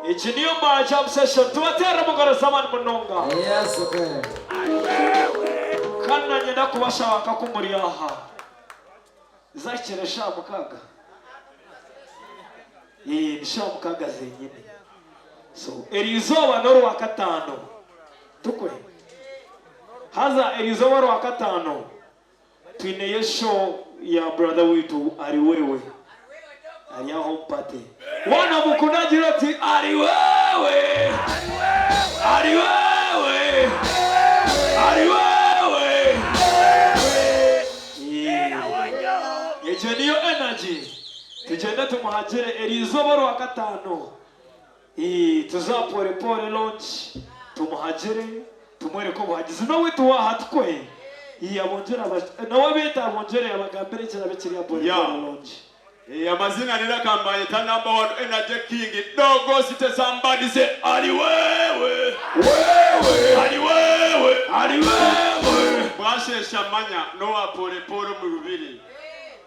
Egi niyo Bar Jam Session. Tubateerere omu ngaro z'amaani munonga. Kandi naanye ndakubashaba nkaku muri aha. Zahikire eshaaha mukaaga? Eeh ni shaaha mukaaga zenyine. So eriizooba n'orwakataano. Tukwe? Haza eriizooba orwakataano Twineyo show ya brother waitu Ariwewe ari aho omu party. Waana omukunda agira oti Ariwewe Ariwewe Ariwewe Egyo niyo energy tugyende tumuhagire eriizooba orwakataano. Tuze aha Pole Pole Lounge tumuhagire, tumworeke obuhagizi. N'owaitu waaha tukwe. Abongyere nawe abeete abongyere abagambire ekirabe kiri aha Pole Pole Lounge. Amazina niraka mbayeta number one energy king dogo city somebody say ali wewe Wewe ali wewe ali wewe. Bwashesha manya nowa pole pole omu rubiri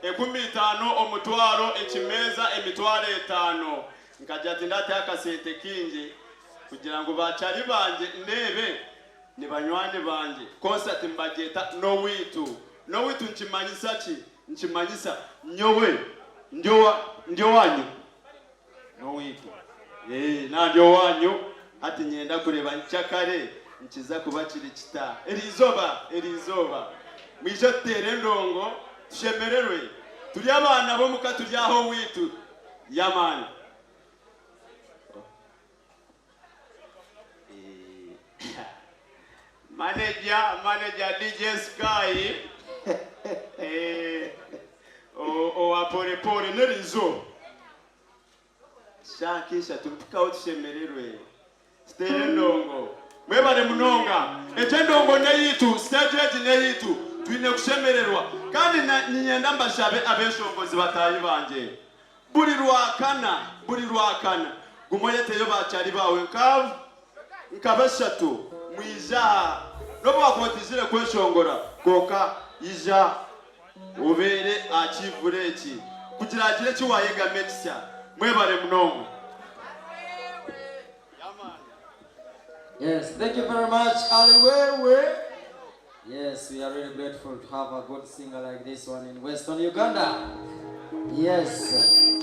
ekumi itano omutwaro ekimeeza emitwaro etano Nkagira ati, Ndateho akasente kaingi kugira ngu bakyari bangye ndeebe ni banywani bangye. Konsati nibagyeta N'owaitu. N'owaitu nikimanyisa ki? Nikimanyisa nyowe ndi owa ndi owaanyu. N'owaitu. Ee, naaba ndi owaanyu, hati niinyenda kureeba nkyakare nikiza kuba kiri kita. Eriizooba, eriizooba mwije tuteere endongo tushemererwe. Turi abaana b'omuka turi aha owaitu. Yeah man. Manager, manager DJ Sky. Eh. Pole Pole n'eriizooba shaaha nk'ishatu mpikaho tushemererwe tuteere endongo. Mwebare munonga. Egyo endongo n'eyaitu, siteegi egi n'eyaitu, twine kushemererwa. Kandi niinyenda mbashabe abeshongozi bataahi bangye, buri Rwakana, buri Rwakana, guma oyeteyo baakyari baawe nk'abo, nka bashatu, mwije aha. N'obu waakuba otaizire kweshongora, kwonka ija obeere aha kiivuro eki kugira hagire eki waayegamu ekisya. Mwebare munonga. Yes, thank you very much, Aliwewe. Yes, we are really grateful to have a good singer like this one in Western Uganda. Yes.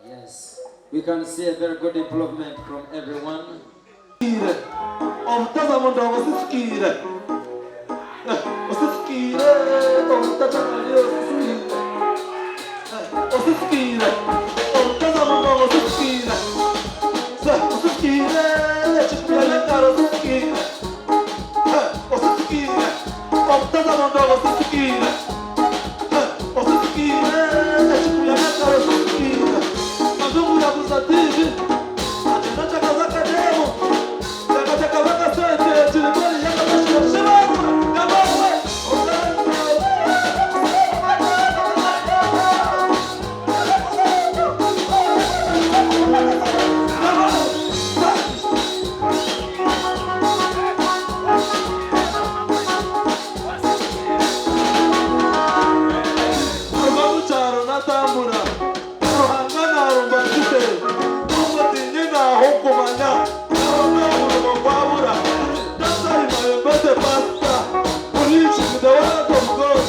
Yes, we can see a very good improvement from everyone. Obutaza mu ndongo osisikiire Osisikiire obutaca nari osisikiire Osisikiire obutaza mu ndongo osisikiire Osisikiire ekikuya y'engaro osisikiire Osisikiire obutaza mu ndongo osisikiire Osisikiire ekikuya y'engaro osisikiire Kazungu yaguza tiivi agyenda acakaza akadeebo Chakachaka bakasente kirikori yakabashira shibagura gabagwe Kuruga omu kyaro natambura Ruhanga narumba nkite Obwo tinyine ahu nkumanya Naronda omurimo gwabura That time I met a pastor Preaching the word of God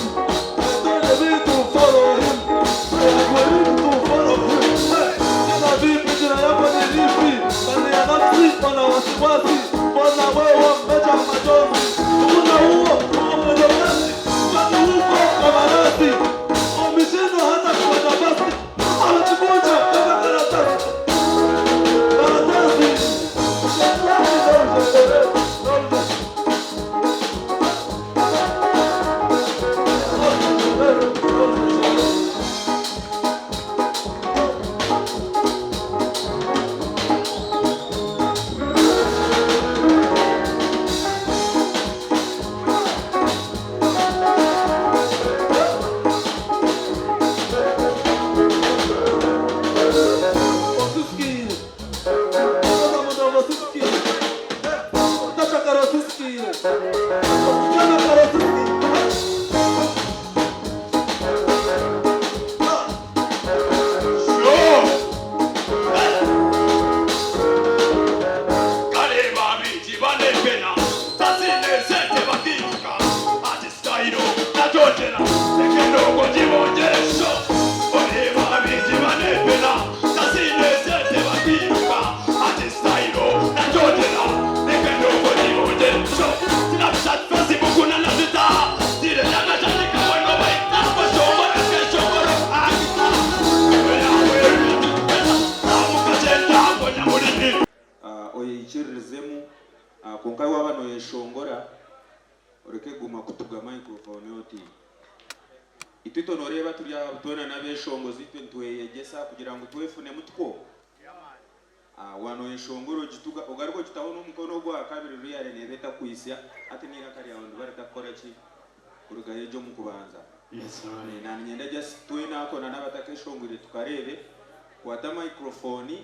I told me to follow him I agreed to follow him Hey, Jina vipi jina yako ni lipi Ndani ya nafsi wana wasiwasi Mbona wewe umejaa machozi Mbona huo uko mwendo kasi Kwani huko kama nasi Umeshindwa hata kupanda basi Ametukunja kama karatasi Karatasi Osisikiire Kareeba abaingi banepena Taziine sente bakiiruka Ati sitayiro nagyongyera Reka endongo ngibongyere sho Oreeba abaingi banepena Taziine sente bakiiruka Ati sitayiro nagyongyera Reka endongo ngibongyere sho Snapchat, Facebook na na Twitter Tire Oyeikiiririzemu, kwonka waaba nooyeshongora oreke kuguma kutuga microphone oti. Itwe itwe nooreeba turi aha twena n'abeeshongozi itwe nitweyegyesa kugira ngu twefunemu tikwo? Waaba nooyeshongora ogituga ogaruke ogitaho n'omukono ogwakabiri really neeba etakwitsya hati n'eiraka ryawe niriba ritakukora ki? Kurugayo gye omu kubanza. Naanye niinyenda just twena akona n'abatakeshongwire tukareebe, kwata microphone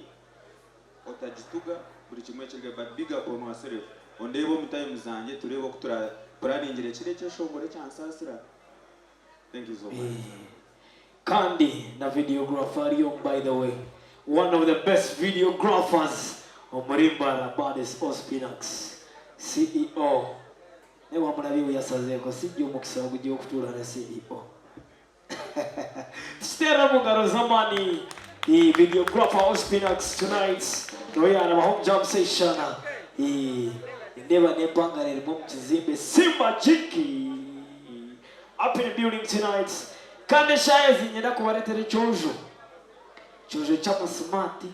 otagituga buri kimwe kirye but big up on yourself ondeebe omu time zangye tureebe oku tura planingire kiro ekyeshongoro ekya Nsaasira thank you so much. Kandi na videographer ari omu by the way one of the best videographers omuri Mbarara Baddest Ospinax CEO Naye wamulabye bweyasazeeko sijja omukisa ogujja okutuula ne CEO. Tukiteerere omu ngaro z'amaani the videographer Ospinax tonight niwe yaaraba home jam session. Nindeeba n'empangare erimu omu kizimbe Simba Jiki up in the building tonight. Kandi eshaaha ezi niinyenda kubareetera ekyojo. Kyojo ky'amasimaati.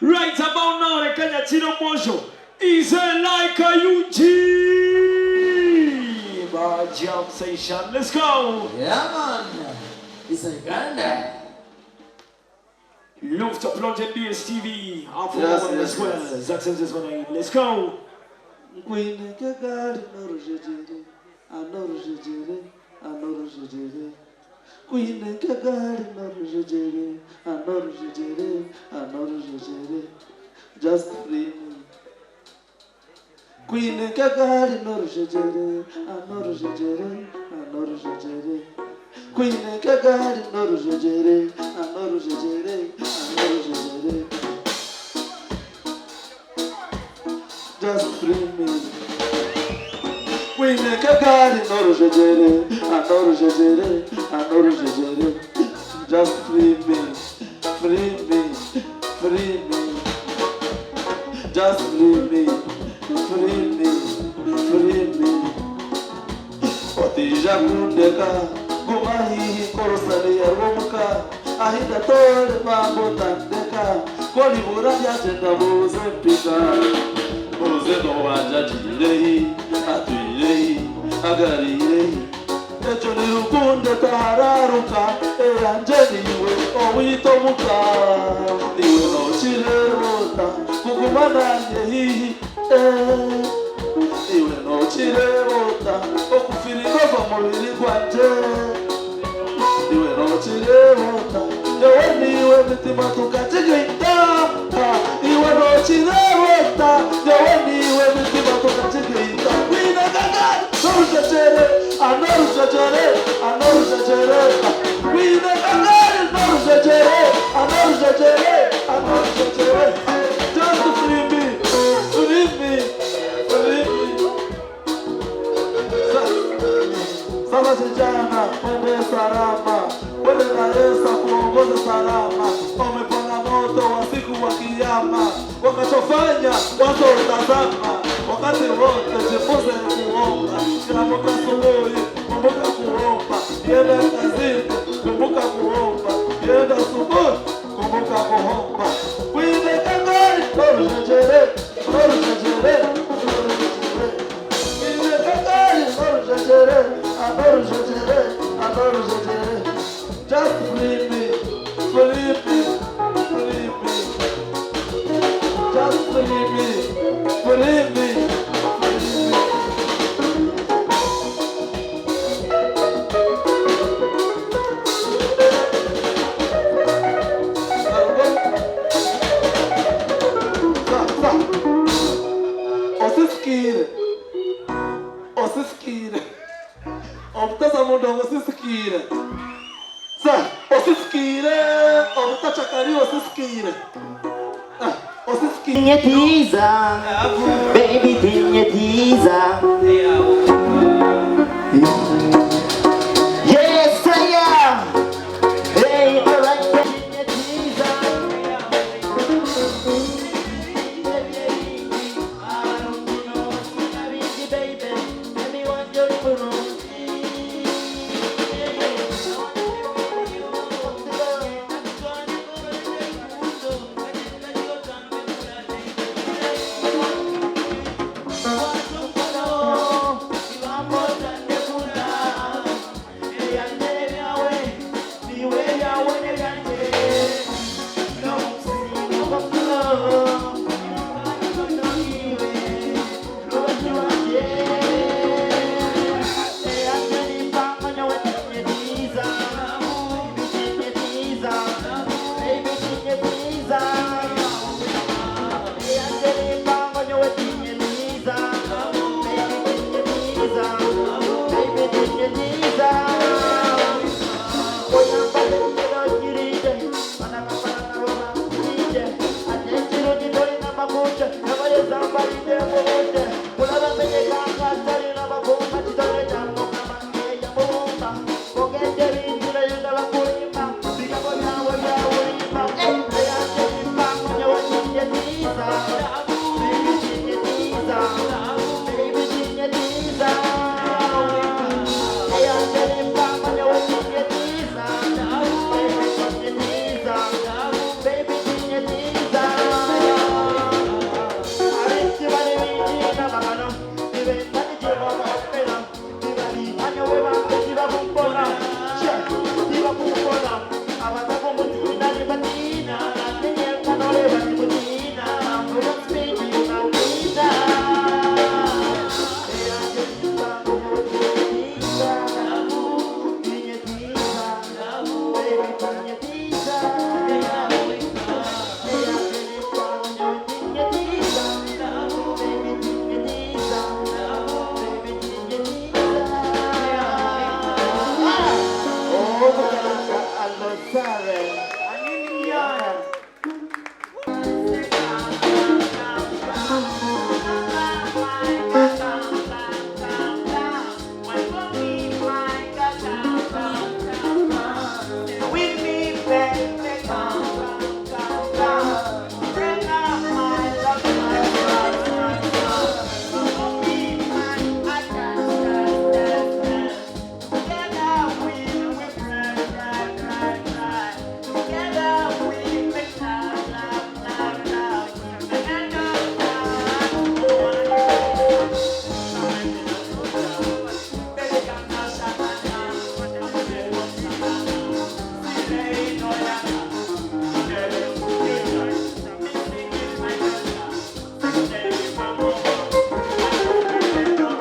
Right about now reka nyakire omwojo Is like a UG ba Jam Session. Let's go. Yeah, man. It's Uganda. Rooftop Lounge and DSTV. Afro Yes, one yes, as well. yes. Zaxxon this one. Let's go. Nkwine kagari n'orujegyere anorujegyere anorujegyere kwine kagari n'orujegyere anorujegyere anorujegyere just free me kwine kagari n'orujegyere anorujegyere anorujegyere kwine kagari n'orujegyere anorujegyere anorujegyere just free me. Kwine kagari n'orujegyere anorujegyere anorujegyere just free me, free me, free me, just free me, free me, free me. Otija kundeka guma hihi korosaniya rwomuka ahinda tore bambo tandeka kolibura byagenda buze mpika buze nowanja agirehi atwirehi agarirehi ekyo ni rukundo tahararuka eyanje niwe owitomuka iwe nokirebota kuguma nanye hihi eh. Iwe nokirebota okufirika mubiri gwanje iwe nokirebota yewe niwe mitima tukakigaita iwe nokirebota yewe niwe mitima tukakigaita kwine kagari n'orujegyere anorujegyere anorujegyere kwine kagari n'orujegyere anorujegyere anorujegyere just free me, free me, free me. Sasa kijana, mwende salama, mwende na Yesu akuongoze salama. Umepona moto wa siku wa kiyama, wakachofanya watotazama. Wakati wote jifunze kuomba, kiamka asubuhi kumbuka kuomba, kienda kazini kumbuka kuomba, kienda asubuhi kumbuka kuomba. Kwine kangari torujejere, torujejere, torujejere. Kwine kangari torujejere, anorujejere, anorujejere. Just free me, free me, free me. Just free me, free me, free me. Sa, sa. Osisikire, osisikire, obutaza mudongo osisikire, sa osisikire, obutachakari osisikire, ah, osisikire. Tinyetiza, baby tinyetiza. Yes, I am. Hey, alright, tinyetiza.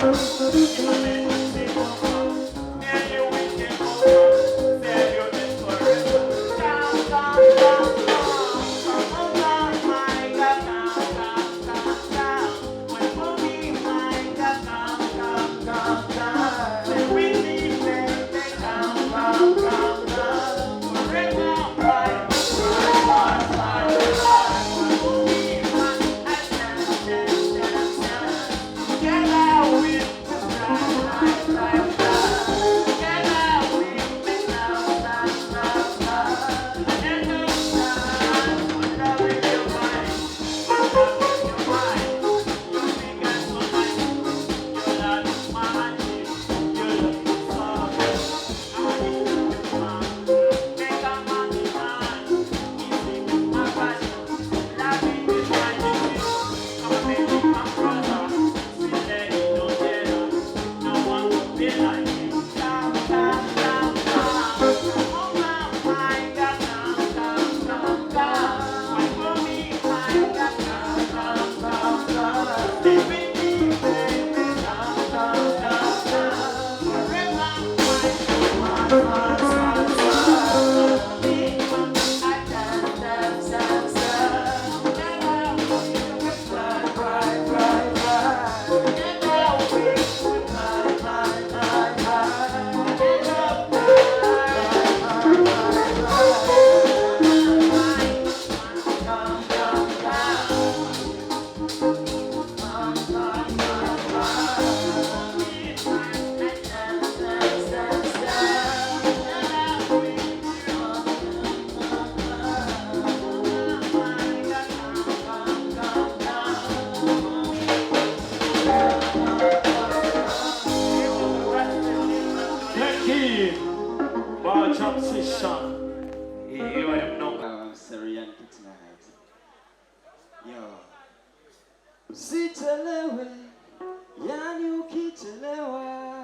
Thank you. Bajamsisha. Iwe mnonga. Serianki tonight. Yo. Usichelewe, yani ukichelewa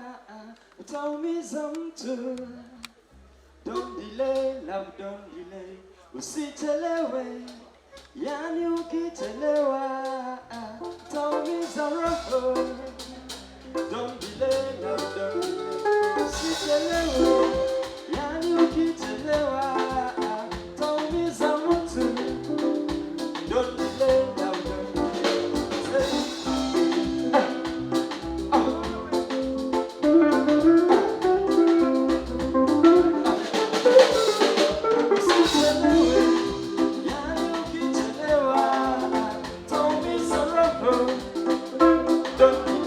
utaumiza mtu. Don't delay, love don't delay. Usichelewe, yani ukichelewa utaumiza roho. Don't delay, love don't delay. Usichelewe, yani ukichelewa utaumiza mtu. Don't delay, love don't delay. Say, Usichelewe, yani ukichelewa, utaumiza roho. Don't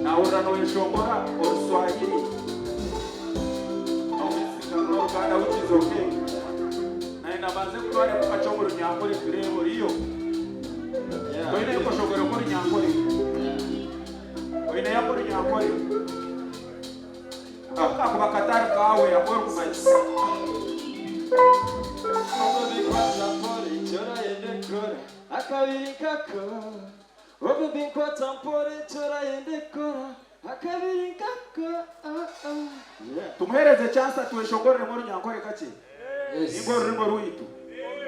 Nahurira noyeshongora oruswahili nokwesiga n'oruganda which is okay. Nayenda mbanze nkutware mukakye omu runyankore tureebe oriyo. Oineyo koshogoro k'orunyankore? Oineyo ak'orunyankore? Aku kakuba katari kaawe aku orikumanya. Tumuhereze chance atweshongoreremu orunyankore kakye. Ninga orurimi orwitu.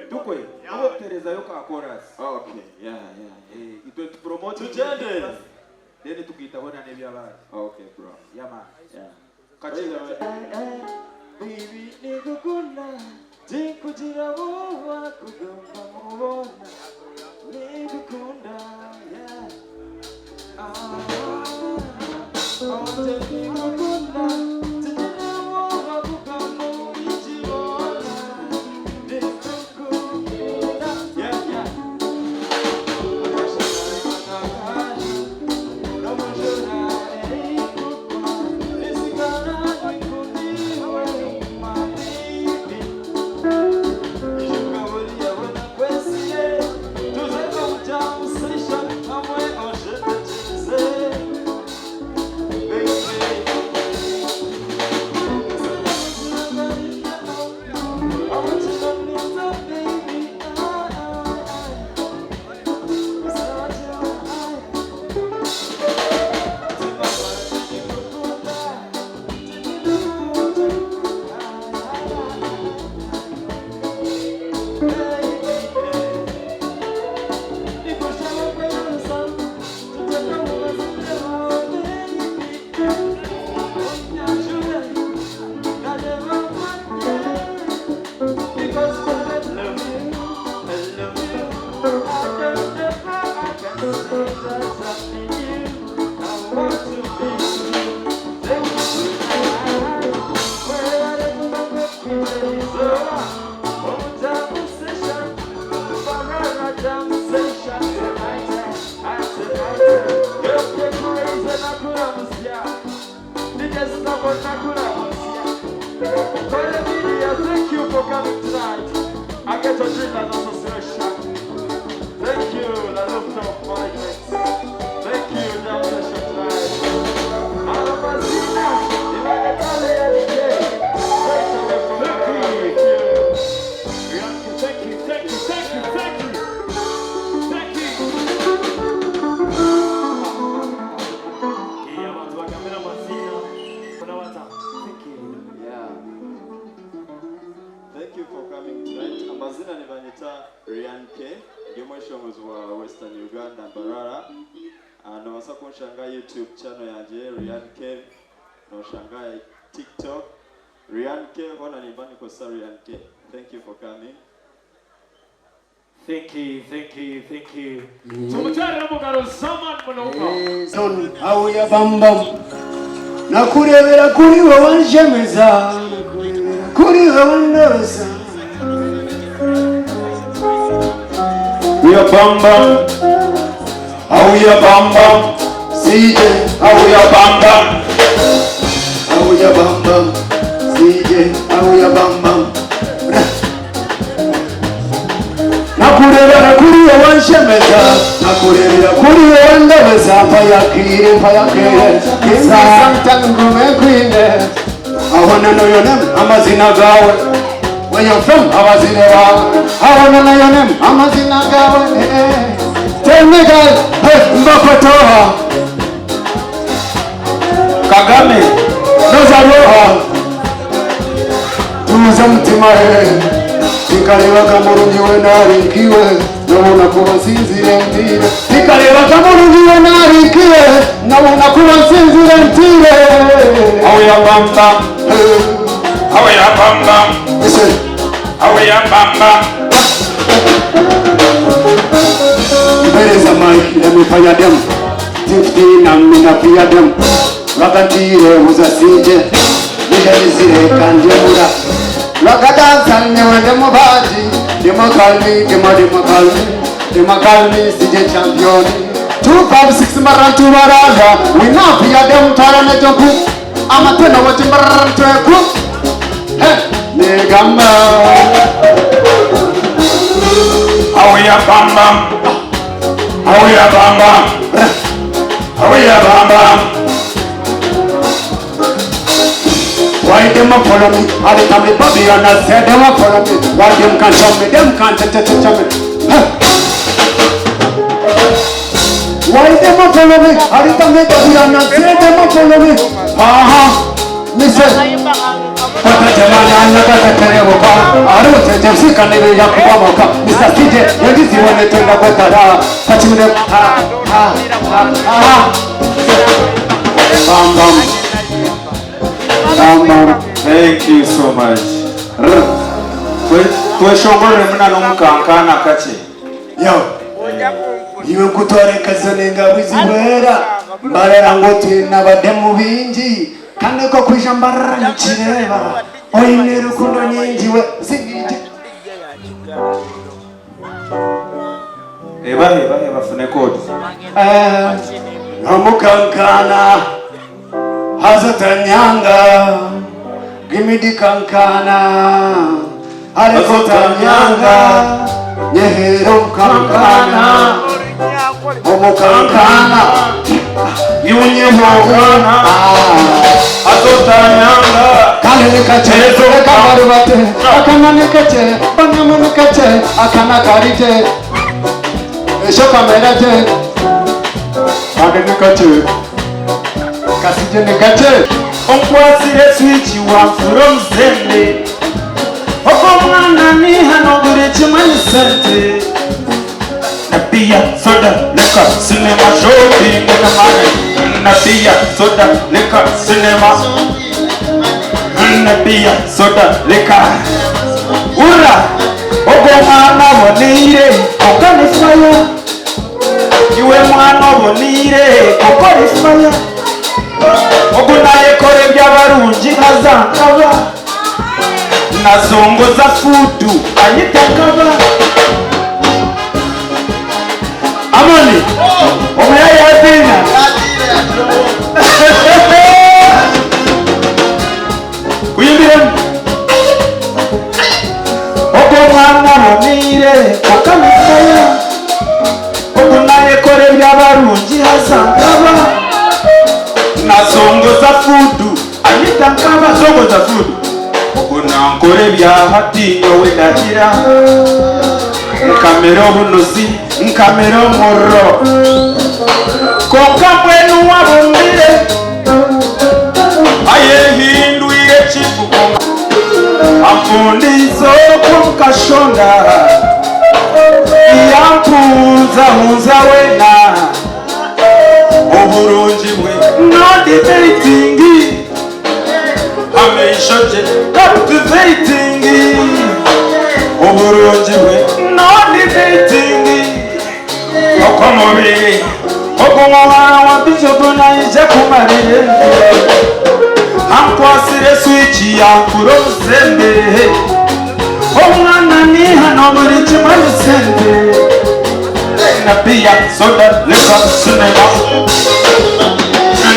Tukwe nobu okuterezayo ka chorus. Okay, yeah. Eh, itwe tu promote Tugyende. Then tukiitaho na n'eby'abandi. Okay, bro. Yeah man. Yeah. Kakye kakye. Baby nigukunda tinkugira buba kugamba mubona nigukunda yeah ah oh nigukunda tinkugira buba kugamba ubikibona nigukunda yeah yeah Thank you for coming tonight. I get your Dreamers Association. Thank you, the rooftop management. Thank you, Jam Session tonight. Alabazina, Imagatale DJ. Straight away from Thank you. Thank you, thank you, thank you, thank you. Thank you. Eh, abantu bagambira amazina kunabata. Thank you. Yeah. Thank you for coming tonight. Amazina ni banyita Ryan K. Ndi omweshongozi wa Western Uganda Mbarara. Nobasa kunshanga YouTube channel yangye Ryan K. Noshanga TikTok Ryan K. Hona nimba nikosa Ryan K. Thank you for coming. Thank you, thank you, thank you. Tumuterere mu ngaro z'amani munonga. Auya bambam nakurebera kuri wowe nshemeza nakurebera kuri wowe ndoza. Uya bam bam, auya bam bam, CJ, auya bam bam, Auya bambam CJ auya bambam. Wanshemeza nakurebera kuri wowe ndabeza mpayakire mpayakire ngume kwine abona nayo nem amazina gawe Where you from abazine bawe abona nayo nem amazina gawe Tell me girl hey mbakotoha Kagame Nozaroha tuza mutima he tikarebaga murungi we narikiwe nabona kuba nsinzire ntire tikarebaga murungi we narikiwe nabona kuba nsinzire ntire Awe ya bamba Awe ya bamba Awe ya bamba Mpereza mic let me fire them 15 and me na fear them Rakatire uzasije Nijalizire kandemura Rakadansa newe demo baji Demo call me, demo demo call me Demo call me, CJ champion 2, 5, 6 marantu maranda We now fear them tara ne joku Amatena wachi marantu eku Hey, negamba Awe ya bamba Awe ya bamba Awe ya bamba Why them a follow me? All the time me Bobby and I say them a follow me. Why them can't show me? Them can't touch touch me. Huh. Why them a follow me? All the time me Bobby and I say them a follow me. Ha ha. Me say. Pata jamana na kata tere boka. Aru te jemsi kane be yakuba moka. Mr. CJ, yagi siwane tenda kwa tara. Pachimne ha ha ha ha. Bam bam. Thank you so much. Tweshongorere muna n'omukankana kakye. Yo, iwe nkutwara nenga bwizibwera mbarera ngo tinabadde mu bingi kandi ko kwija mbarara nkireba oine rukundo nyingi we sinije Eba eba eba fune kodi. Omukankana hazatanyanga gimidi kankana arikotanyanga nyehera omukankana omukankana yunyehogana azotanyanga kale nikache kabarubate akana nikache banamu nikache akana karite eshokameraje kale nikache kasije nikache Onkwasire switch wamfura omuzembe Oko omwana ni hano buri kimwe ni sente Na beer, soda, liquor, cinema, shopping na money. Na beer, soda, liquor, cinema. Na beer, soda, liquor. Ura! Ogo mwana obonire, okane fire. Iwe mwana obonire, okore fire. Ogo nayekora ebyabarungi nkazankaba. Nazongoza fudu, anyita nkaba. Amoni, omuyayi adina. Kuyimbiremu. Ogo mwana abonire, okane fire. Ogo nayekora ebyabarungi hazankaba. Nazongoza fudu, anyita nkaba zongoza fudu. Ogo nankora ebyahati nyowe ndahira. Nkamera obunozi, nkamera omuriro. Konka mbwenu wabumbire. Ayehindwire ekivugo. Amfundiza okwo nkashonda. Yampunzahunza wena. Oburungi bwe no debating. Ameisho gye captivating. Oburungi bwe no debating. Okw'omubiri ogw'omuhara wa Bishop naija kumarire. Ankwasire switch yankura omuzembe. Omwana ni hano buri kimwe ni sente. Na beer, soda, liquor, cinema.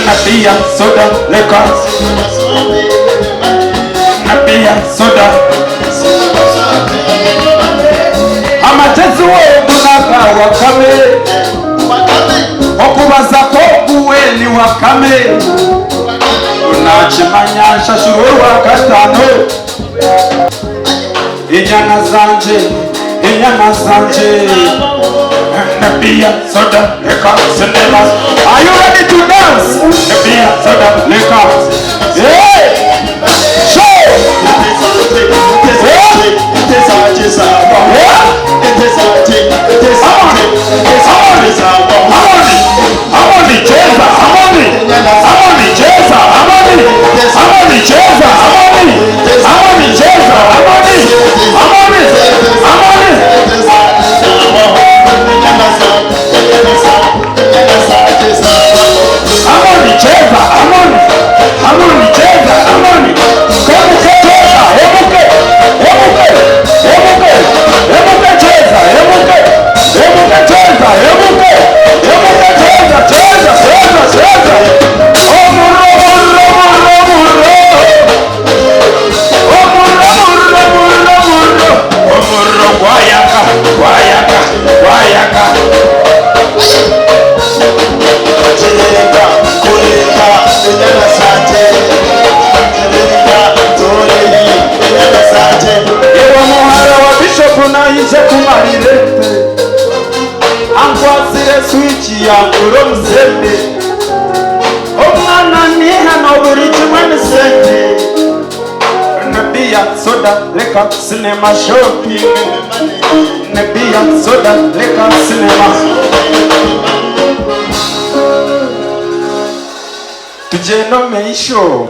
Na beer, soda, liquor. Na beer, soda. Amagezi wogunaga wakame. Nakimanya nshashurwe orwakataano. Enyana zangye, enyana zangye. Beer, soda, liquor, cinemas. Are you ready to dance? Beer, soda, liquor. Hey! Show! Harmony, cheza, harmony, harmony, cheza, harmony, harmony, cheza, harmony, harmony, cheza, harmony, harmony, harmony. Harmony, cheza, harmony, harmony, cheza, harmony. Emuke, cheza, emuke, emuke, emuke, emuke, cheza, emuke, emuke, cheza, emuke, emuke, cheza, cheza, cheza, cheza. Omurro, murro, murro, murro. Omurro, murro, murro, murro. Omurro gwayaka, gwayaka, gwayaka. Ewe muhara wa bishopu naije kumarirete ankwasire switch yangura omusembe omwana nihano buri kimwe ni sente ne beer soda liquor cinema shopping ne beer soda liquor cinema tugyende omu maisho.